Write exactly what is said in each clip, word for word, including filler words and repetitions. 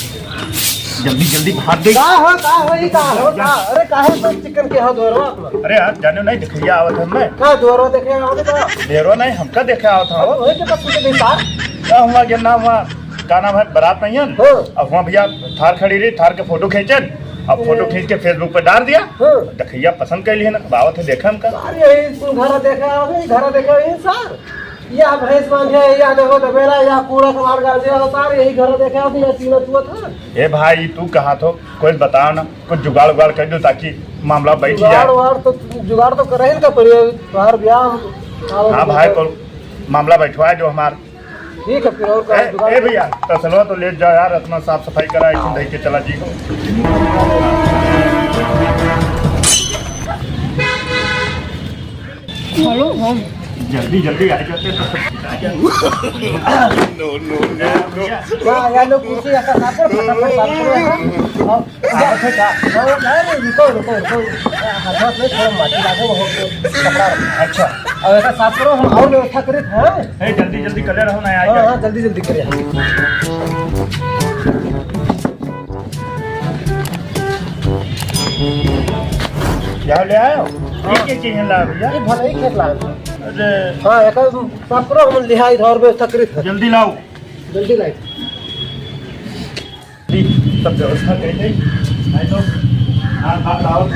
जल्दी, जल्दी भाग गई। का हो, का हो, ई का हो, का? अरे, काहे सब चिकन के हो दुअरवा अपना? अरे यार, जाने नहीं, देखैया आवत है मैं। का दुअरवा देखे आवत बा? दुअरवा नहीं, हमका देखे आवत है। वही तो कुछ भी था। का हुआ, ये ना हुआ, का नाम है, बारात नहीं है? हाँ। अब हुआ भैया, थार खड़ी रही, थार के फोटो खींचन, अब फोटो हम्म। खींच के Facebook पे डाल दिया। हाँ। देखैया पसंद कर लिए ना, अब आवत है, देखा हमका। अरे, यही तुम घर देखे आओगे, घर देखे यही सार। या भैंस बांधे, या देखो तबेला, या कूड़ा कबाड़ गाड़ दिया, सार यही घर देखे आओगे, या सीना चुआ था। ए भाई, तू कहा थो, कोई बताओ ना, कुछ जुगाड़ उगाड़ कर दो ताकि मामला बैठ जुगाड़ जाए। उगाड़ तो, जुगाड़ तो कर ही का पड़ी, तुम्हार ब्याह। हाँ भाई, तो मामला बैठवा जो हमार। ठीक है, फिर और का ए, जुगाड़ ए भैया, तसलवा तो ले जा यार, इतना साफ सफाई करा, एक दिन धई के चला जी। हेलो, हम जल्दी, जल्दी आ जाते तो। No, no, no, no। वाह, यार, लोग कुर्सी ऐसा साफ करो, फटाफट साफ करो, हाँ। और आवत है का? हाँ, नहीं, नहीं, रुको, रुको, रुको। हाथ में थोड़ा माटी लागे, वो कपड़ा रखो। अच्छा। और ऐसा साफ करो, हम और व्यवस्था करे थे, हाँ? ए, जल्दी, जल्दी करे रहो ना, हाँ, हाँ, जल्दी, जल्दी करे। क्या ले आयो? ये क्या चीज है ला भैया? ये भले ही खेत ला। अरे। हाँ, एक साफ करो, हम लिहाई और व्यवस्था करे थे। जल्दी लाओ। जल्दी लाओ। ठीक, सब व्यवस्था करी गई। नहीं तो हाथ, हाथ लाओ।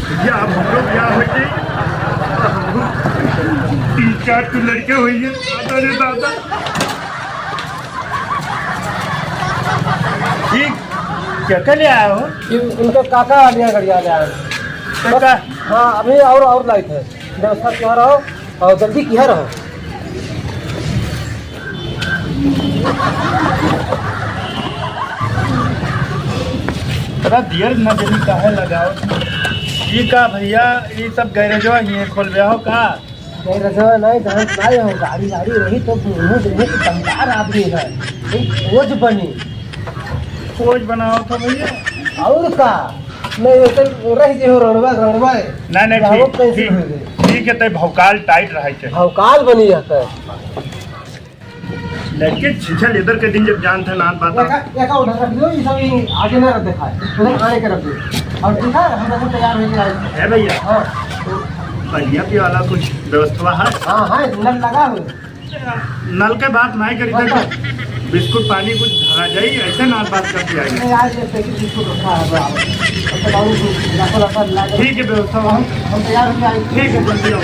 भैया, अब हमरो ब्याह होइ जाई। तीन चार ठो लड़के होइहैं। दादा रे दादा। ठीक, क्या, क्या ले आया हो? ये उनका काका आ गया, गड़िया ले आया। काका? हाँ, अभी और, और लाइट है। व्यवस्था किया रहो और जल्दी किया रहो। तोरा दियर न जनी काहे लगाओ? ई का भैया, ई सब गैरेजवा ही खोलबे हो का? गैरेजवा नहीं, जहाँ नहीं हो, गाड़ी, गाड़ी रही तो मुँह देखने की दमदार आदमी है, एक खोज बनी। खोज बनाओ तो भैया। और का? नहीं, वैसे रह जे हो, रणवा, रणवा है। नहीं, नहीं, गाँव ठीक, कैसे ठीक, हो गए? ठीक है, तै भौकाल टाइट रहे के। भौकाल बनी रहता है। लड़के छीछा लेदर के दिन जब जान था नान पाता। एका, एका उधर रख दो, ये सब ये आगे ना रख दिखाए, उधर आने के रख दो। और ठीक है, हम लोग तैयार होके आए। है भैया? हाँ। तो बढ़िया पिए वाला कुछ व्यवस्था है? हाँ, हाँ, नल लगा हुआ है। नल के बात नहीं करी था, बिस्कुट पानी कुछ धरा जाई, ऐसे ना बात करते आई। नहीं, आज ये पैकेट बिस्कुट रखा है, बराबर। अब तो बाबू, रखो, रखो, ला दो। ठीक है, व्यवस्था हम, हम तैयार होके आएंगे। ठीक है, जल्दी आओ।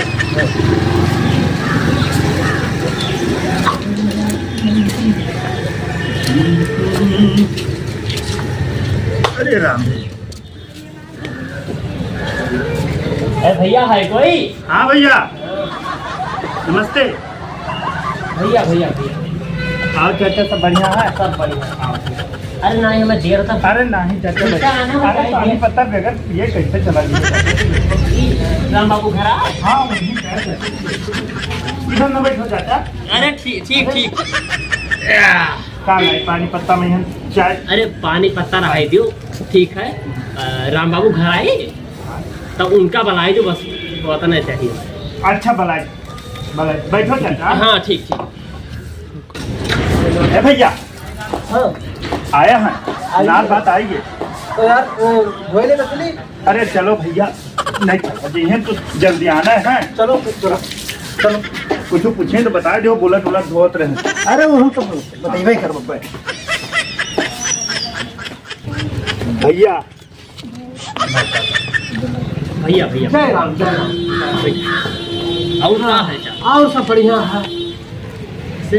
अरे राम। ए भैया, है कोई? हाँ भैया, नमस्ते। भैया, भैया, भैया। और चाचा, सब बढ़िया है? सब बढ़िया। हाँ। अरे नहीं, हमें देर तक अरे नहीं चाचा, ठीक है, आना अरे बताइए। पानी पत्ता बगैर ये कैसे चला गया? राम बाबू घर आ? हाँ, वहीं पे है। इधर न बैठो चाचा। अरे ठीक, ठीक, ठीक। का नहीं, पानी पत्ता में हम चाय। अरे पानी पत्ता रहाई दियो, ठीक है। अ, राम बाबू घर आई तो उनका बुलाई जो, बस उतना चाहिए। अच्छा, बुलाई, बुलाई, बैठो चाचा। हाँ, ठीक, ठीक। ए भैया, हाँ। आया है, आइए। नार बात आई है। तो यार, वो धोए ले तो चली। अरे चलो भैया, नहीं चलो जी, हम तो जल्दी आना है। चलो, चलो, चलो। कुछ पूछे तो बता दो, बोलत बोलत धोत रहे। अरे वो हम तो बतइबे करब, बैठ। भैया। भैया, भैया। जय राम, जय राम। और का है चाचा? और सब बढ़िया है। से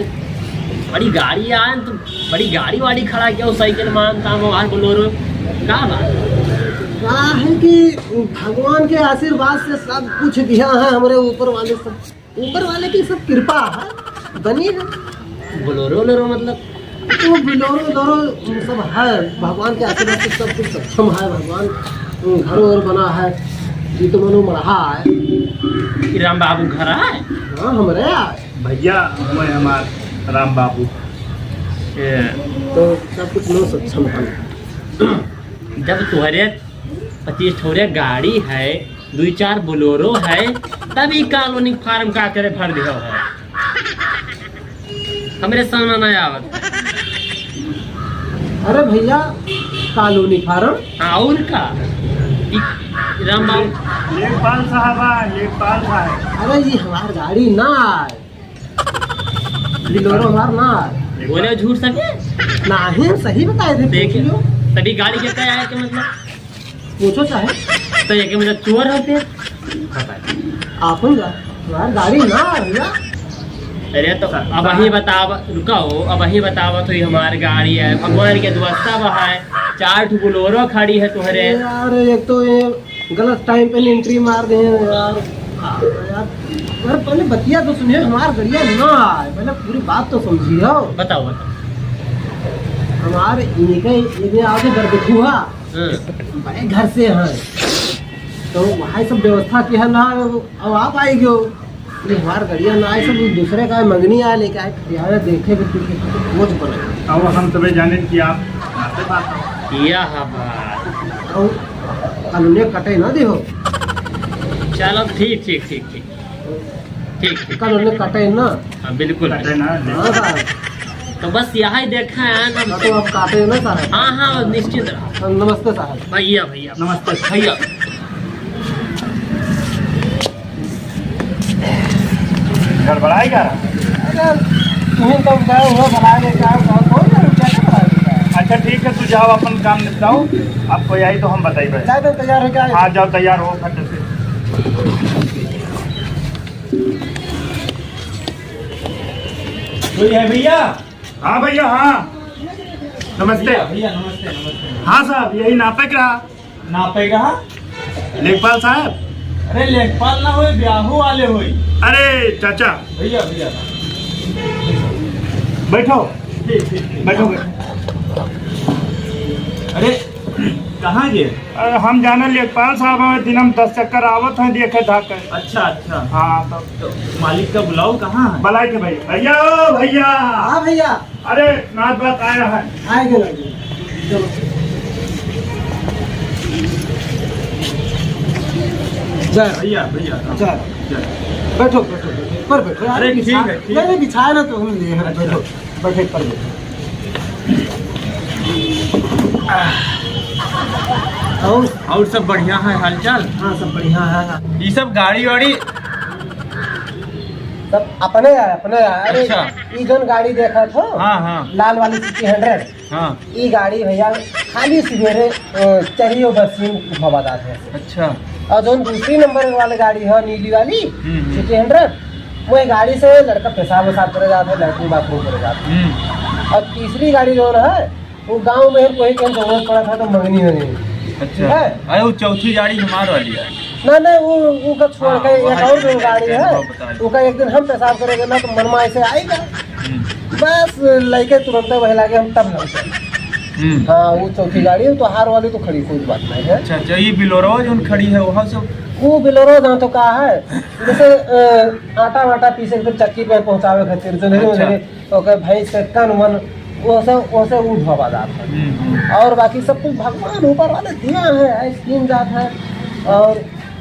बड़ी गाड़ी आए तो बड़ी गाड़ी वाड़ी खड़ा किया हो, साइकिल मानता हो, आज बोलेरो, का बात? का है कि भगवान के आशीर्वाद से सब कुछ दिया है हमरे ऊपर वाले, सब ऊपर वाले की सब कृपा है, बनी है। बोलेरो, बोलेरो मतलब? तो बोलेरो, बोलेरो सब है, भगवान के आशीर्वाद से सब कुछ सक्षम है, भगवान घर और बना है, जीत मनो मरहा है। कि राम बाबू घर है? हाँ, हमरे है। भैया, हमें हमार राम बाबू। ए, तो सब कुछ लो सक्षम है। जब तोहरे पच्चीस ठौरे गाड़ी है, दुई चार बोलेरो है, तब ई कॉलोनी फार्म का करे भर दिया है? हमरे सामने ना आवत। अरे भैया, कॉलोनी फार्म? हाँ, और का? ई राम बाबू। लेखपाल साहब आ, लेखपाल साहब। अरे, ये हमार गाड़ी ना आए। बोलेरो हमार ना आए। बोले झूठ सके? नाही, हम सही बताए थे, देखे। पूछ लो। तभी गाड़ी के क्या आया के मतलब? पूछो चाहे। तो ये के मतलब चोर होते? आपन जा, हमार गाड़ी ना आए भैया। अरे तो अब वही बतावा, रुका हो, अब वही बतावा तो ये हमार गाड़ी है, भगवान के दुआ सब है, चार ठो बोलेरो खड़ी है तोहरे। यार, एक तो ये गलत टाइम पे एंट्री मार दे हैं यार। यार, यार, पहले बतिया तो सुनिए, हमार गड़िया ना आए, पहले पूरी बात तो समझियो। बताओ, बताओ। हमारे इनके, इनके आगे दरबथुआ, हाँ। बड़े घर से हैं, तो वहाँ सब व्यवस्था किया ना, अब आप आए गयो। ये हमार गड़िया ना आए, सब दूसरे का मंगनी आए लेके आए, यहाँ देखे भी कुछ कुछ बने। अब हम तबे जाने कि आप आते बात हो। यह बात। और कानूने कटे ना दे हो। चलो, ठीक, ठीक, ठीक, ठीक। ठीक, ठीक। कानूने कटे ना। हाँ, बिल्कुल। कटे ना, हाँ, साहब। तो बस यहाँ ही देखा है ना। हाँ, तो आप काटे ना, साहब। हाँ, हाँ, निश्चित रहो। हाँ, नमस्ते, साहब। भैया, भैया। नमस्ते। भैया। गड़बड़ाई का? अरे, तुम्हें तो गए हुए बनाए लेके आए, कौन, कौन सा रुपया का बनाए लेके आए? अच्छा, ठीक है, तू जाओ, अपन काम निपटाओ, आपको यही तो हम बताइबे। जाए तो तैयार हो क्या? हाँ, जाओ, तैयार हो फट से। कोई है भैया? हाँ भैया, हाँ, नमस्ते। भैया, भैया, नमस्ते, नमस्ते। हाँ साहब, यही नापे के रहा। नापे रहा? लेखपाल साहब। अरे लेखपाल ना होई, ब्याहू वाले होई। अरे चाचा। भैया, भैया। बैठो। ठीक, ठीक, ठीक। बैठो, बैठो। अरे, कहाँ गए? अरे, हम जाने लेखपाल साहब हमें दिन में दस चक्कर आवत हैं देखे धाके। अच्छा, अच्छा। हाँ, तो तो मालिक का बुलाओ, कहाँ है? बुलाए के भैया। भैया, ओ भैया। हाँ भैया। अरे, नाथ बात आया है। आए के लगे। चलो। जय। भैया, भैया, राम। जय। जय। बैठो, बैठो, बैठो। पर बैठो। अरे, अरे, ठीक बिछा-, है, ठीक नहीं, नहीं, है। बिछाए ना तो हम ले हैं, अच्छा। बैठो। बैठे, पर बैठो। और? और सब बढ़िया है हालचाल? हाँ, सब बढ़िया है। ये सब गाड़ी वाड़ी? सब अपने है, अपने है। अरे, अच्छा। ई जौन गाड़ी देखत हो, हाँ, हाँ। लाल वाली सिटी हंड्रेड, हाँ। ई गाड़ी भैया खाली सवेरे, अ, चढ़ियो बस में हवा जात है। अच्छा। और जौन दूसरी नंबर वाली गाड़ी है, नीली वाली, हम्म, हम्म। सिटी हंड्रेड, वो गाड़ी से लड़का पेशाब वेशाब करे जात है, लैट्रिन बाथरूम करे जात है। हम्म। और तीसरी गाड़ी जौन है, वो गाँव में कोई के जरूरत पड़ा था तो मंगनी वंगनी। अच्छा। ठीक है? अरे, वो चौथी गाड़ी हमार वाली है। ना, ना, वो, वो का छोड़ हाँ, के एक वहाँ और से जो गाड़ी है, बता दो। वो का एक दिन हम पेशाब करेगा ना तो मन में ऐसे आएगा। हम्म। बस लइके तुरंत वही लागे, हम तब लौटे। हम्म। हाँ, वो चौथी गाड़ी है, तो हार वाली तो खड़ी, कोई बात नहीं है। अच्छा, अच्छा, ये बिलोरवा जौन खड़ी है, वहाँ से? वो बिलोरवा जहाँ तो का है, जैसे, अ, आटा वाटा पीसे के फिर चक्की पे पहुँचावे खातिर, जो नहीं अच्छा। हो सके, ओकर भैंस के कन वन, वो सब, वो सब ऊ धोवा जात है। हम्म, हम्म। और बाकी सब कुछ भगवान ऊपर वाले दिया है, ऐस कीन जात है। और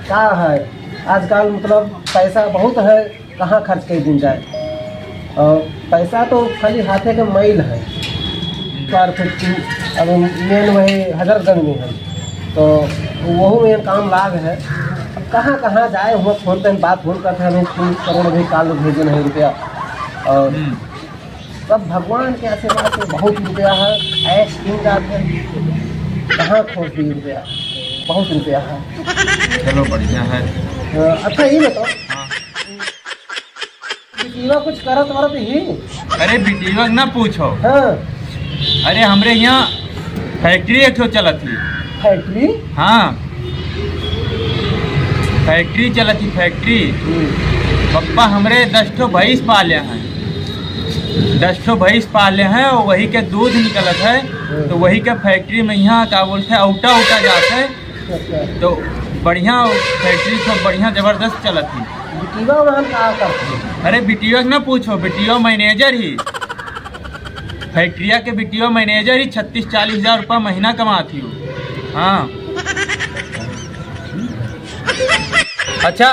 का है, आजकल मतलब पैसा बहुत है, कहाँ खर्च कर दिन जाए। और पैसा तो खाली हाथे के मैल है। हम्म। चार फीट तीन, अब मेन वही हजरतगंज में है, तो वहू में काम लाग है। अब कहाँ कहाँ जाए, हुआ फोन पे बात फोन करते हैं, अभी तीन करोड़ अभी काल भेजे नहीं रुपया। और हम्म। सब भगवान के आशीर्वाद से बहुत रुपया है, ऐश कीन जात है, कहाँ खोस दी रुपया, बहुत रुपया है। चलो, बढ़िया है। अ, अच्छा, ये बताओ, हाँ। बिटिया कुछ करत वरत ही? अरे, बिटिया ना पूछो। हाँ। अरे, हमरे यहाँ फैक्ट्री एक ठो चलत ही। फैक्ट्री? हाँ, फैक्ट्री चलत ही, फैक्ट्री। हम्म। पप्पा हमरे दस ठो भैंस पाले हैं, दस ठो भैंस पाले हैं, और वही के दूध निकलत है, हम्म। तो वही के फैक्ट्री में यहाँ का बोलते हैं, औटा औटा जात है। अच्छा। तो बढ़िया फैक्ट्री, सब बढ़िया जबरदस्त चलत ही। बिटिया वहाँ का करते हैं? अरे बिटिया के ना पूछो, बिटिया मैनेजर ही, फैक्ट्रिया के बिटिया मैनेजर ही, छत्तीस चालीस हजार रुपया महीना कमात ही हो। हाँ। अच्छा,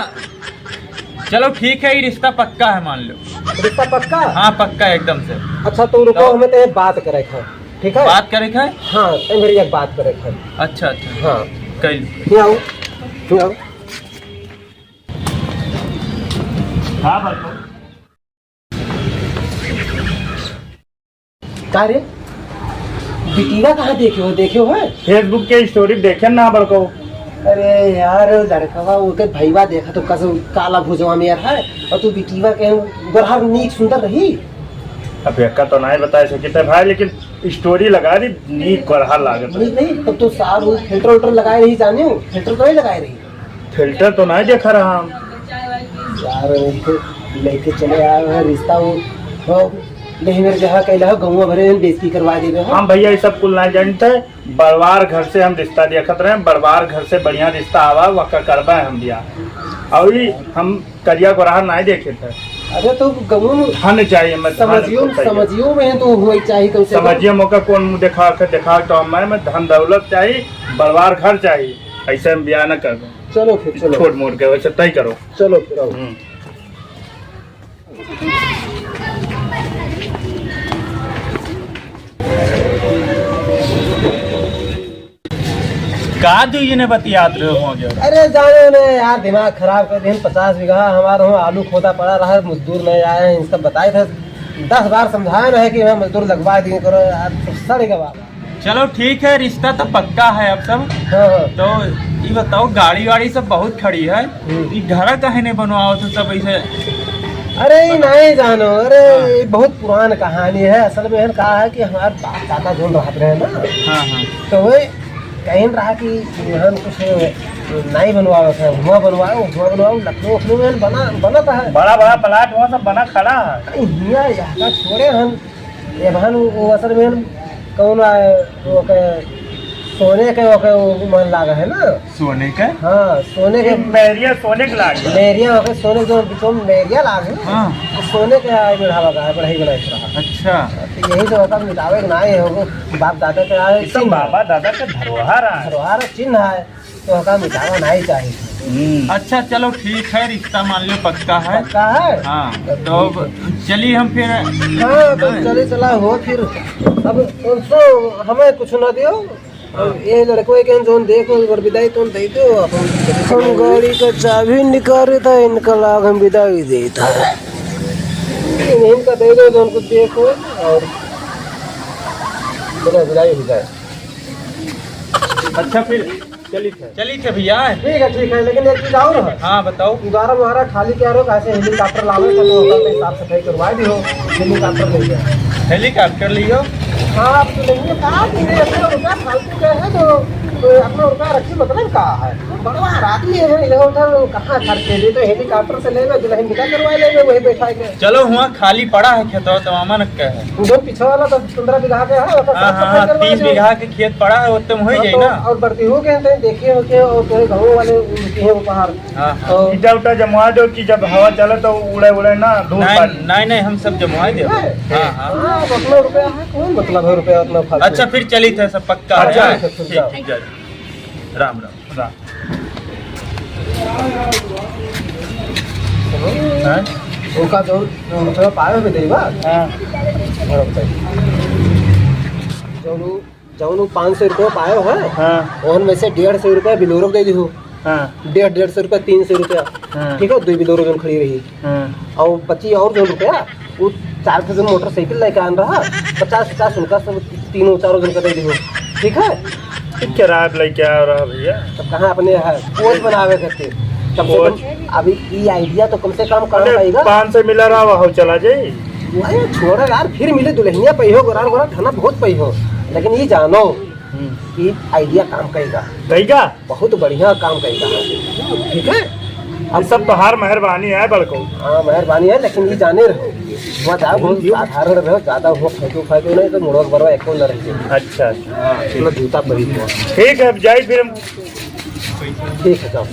चलो ठीक है, ये रिश्ता पक्का है, मान लो। रिश्ता पक्का? हाँ, पक्का है एकदम से। अच्छा, तुम रुको, तो हमें तो एक बात करे के है, ठीक है? बात करे के है? हाँ, तो मेरी एक बात करे के है। अच्छा, अच्छा। हाँ। कल। यहाँ आओ, यहाँ आओ। हाँ, बताओ। का रे, बिटिया कहाँ देखे हो, देखे हो है? Facebook के story देखे ना बड़को। अरे यार, लड़कवा ओके भईवा देखा तो कसम काला भुजवा में यार है, और तू बिटिया के गोरहर नीक सुंदर रही। अब एक्का तो नहीं बताए सकित है भाई, लेकिन story लगा दी, नीक गोरहर लागत है। नीक नहीं, तब तो सार वो filter उल्टर लगाए रही, जाने हो, filter तो नहीं लगाए रही। Filter तो नहीं देखा रहा हम। यार, उनको लेके चले आए हैं रिश्ता, वो, वो नहीं मेरे जहाँ कैला हो, गौवा भरे में बेइज्जती करवा देबे हो। हम भैया ये सब कुल नहीं जानते, बड़वार घर से हम रिश्ता देखत रहे, बड़वार घर से बढ़िया रिश्ता आवा, वक्का करबे हम बियाह। और ये हम करिया गोरहा नहीं देखे थे। अरे तो गौवा में धन चाहिए, मैं धन समझियो, को चाहिए। समझियो में तो हुई चाहिए कम से कम। समझियो मौका कौन मुँह देखा के देखा तो मैं, मैं धन दौलत चाहिए, बड़वार घर चाहिए, ऐसे हम बियाह न कर। चलो फिर, चलो। छोट मोट के वैसे तय करो। चलो फिर आओ। हम्म। का दुई जने बतियात रहे हो गया? अरे जाने ने यार, दिमाग खराब कर दिहन। पचास बीघा हमारे वहाँ आलू खोदा पड़ा रहा, मजदूर नहीं आए हैं, इनका बताए थे, दस बार समझाए ना है कि यहाँ मजदूर लगवा दिए करो यार, तो सड़ गवा। चलो ठीक है, रिश्ता तो पक्का है अब सब। हाँ, हाँ। तो ये बताओ, गाड़ी वाड़ी सब बहुत खड़ी है, हम्म। ये घर काहे नहीं बनवाओ तो सब ऐसे? अरे ये नहीं जानो, अरे हाँ। ये बहुत पुरान कहानी है। असल में है, कहा है कि हमारे बाप दादा जोन रहत रहे ना, हाँ, हाँ। तो वही कहीं रहा कि हम कुछ नहीं बनवावे थे, हुआ बनवाओ, हुआ बनवाओ, लखनऊ, लखनऊ में बना, बनता है। बड़ा बड़ा plot हुआ सब बना खड़ा है। अरे हिया यहाँ का छोड़े हम, ये बहन वो असल में कौन आ, वो के, सोने के, वो के, वो मन लागा है ना? सोने के? हाँ, सोने के। ये मेरिया सोने के लागे। मेरिया, वो के सोने के, जो बीचों में मेरिया लागे ना? हाँ। तो सोने के आए बढ़ावा का है, बढ़ाई बनाई रहा। अच्छा। तो यही तो होता मिटावे के ना, ये होगो बाप दादा के आए ये सब चिन्ह है। बाबा दादा के धरोहर है। धरोहर चिन्ह है। तो का मिटावा नहीं चाहिए। हम्म। अच्छा, चलो ठीक है, रिश्ता मान लो पक्का है। पक्का है? हाँ, तो तो ठीक अब है। चलिए हम फिर। हाँ, तो हाँ। चले चला हो फिर। अब उनसे हमें कुछ ना दियो। हाँ। अब ये लड़को के हम जोन देखो, एक बार विदाई तुम दे दो, अपन हम गाड़ी का चाबी निकाल रहे था, इनका लाग हम विदाई देता है। इनका दे दो, जोन कुछ देखो और विदाई, विदाई हो जाए। अच्छा, फिर चलित है। चलित है भैया। ठीक है, ठीक है, लेकिन एक चीज और है। हाँ, बताओ। उधारा मुहारा खाली क्या रहो, कैसे helicopter लावे तो, तो ओकर पे साफ सफाई करवा दी हो, helicopter ले गया। Helicopter लियो? हाँ, आप तो लेंगे, कहा कि ये अपना रुपया फालतू का है, तो, तो अपना रुपया रखी, मतलब का है? बड़वा आदमी है, इधर उधर कहाँ खर्च के लिए, तो helicopter से ले लो, दुल्हन विदा करवा ले लो, वही बैठा के। चलो, हुआ खाली पड़ा है खेतवा, तो अमन का है। उधर पीछे वाला तो पन्द्रह बीघा के है, ओकर हाँ, साफ हाँ, सफाई हाँ, करवा तीस लो। बीघा के खेत पड़ा है, ओतने में हो ही हाँ, जाई तो ना। और बढ़ती हो गए हैं, तो देखिए, हो के, और तोरे गाँव वाले उनकी है उपहार। हाँ, हाँ। तो ईटा उटा जमवा दो कि जब हवा चले तो उड़े उड़े ना, धूल नहीं, पानी। नहीं, नहीं, हम सब जमवा दे। है? हाँ, हाँ। हाँ, अब अपना रुपया है, कौन मतलब है रुपया उतना फालतू? अच्छा, फिर चलित है, सब पक्का है, अच्छा, हाँ? अच्छा, फिर ठीक, जाओ। ठीक, जा, जा। राम, राम। राम। हैं? ओका जौन, जौन रुपया पाए हो देई बा? हाँ। और बताइए। जौन उ, जौन उ पाँच सौ रुपया पाए हो, हाँ। ओहन में से डेढ़ सौ रुपया बिलोरो के दे दिहो। हाँ। डेढ़, डेढ़ सौ रुपया, तीन सौ रुपया। हाँ। ठीक है, दो बिलोरो जौन खड़ी रही। हाँ। और बची और जौन रुपया, उ चार ठो जौन मोटरसाइकिल लेके आन रहा, पचास, पचास उनका सब तीनों चारों जन का दे दिहो, ठीक है? तो किराया पे लेके आ रहा भैया। तब कहाँ अपने है? कोच बनावे खातिर। कम से कोच। कम अभी ई idea तो कम से कम काम अरे, आएगा। पाँच सौ मिला रहा, वहाँ चला जाए। अरे छोड़ यार, फिर मिले दुल्हनिया पइहो, गोरार गोरार खाना बहुत पइहो, लेकिन ई जानो हम्म। कि idea काम करेगा। करेगा? बहुत बढ़िया काम करेगा, ठीक है? हम सब तोहार मेहरबानी है बड़को। हाँ, मेहरबानी है, लेकिन ये जाने रहो, हुआ जाओ, बहुत साधारण रहो, ज्यादा हुआ फायदो, फायदो नहीं तो मुड़वा बरवा एको न रह जाए। अच्छा, अच्छा। हाँ, इतना जूता परी हुआ। ठीक है, अब जाई फिर हम। ठीक है, जाओ।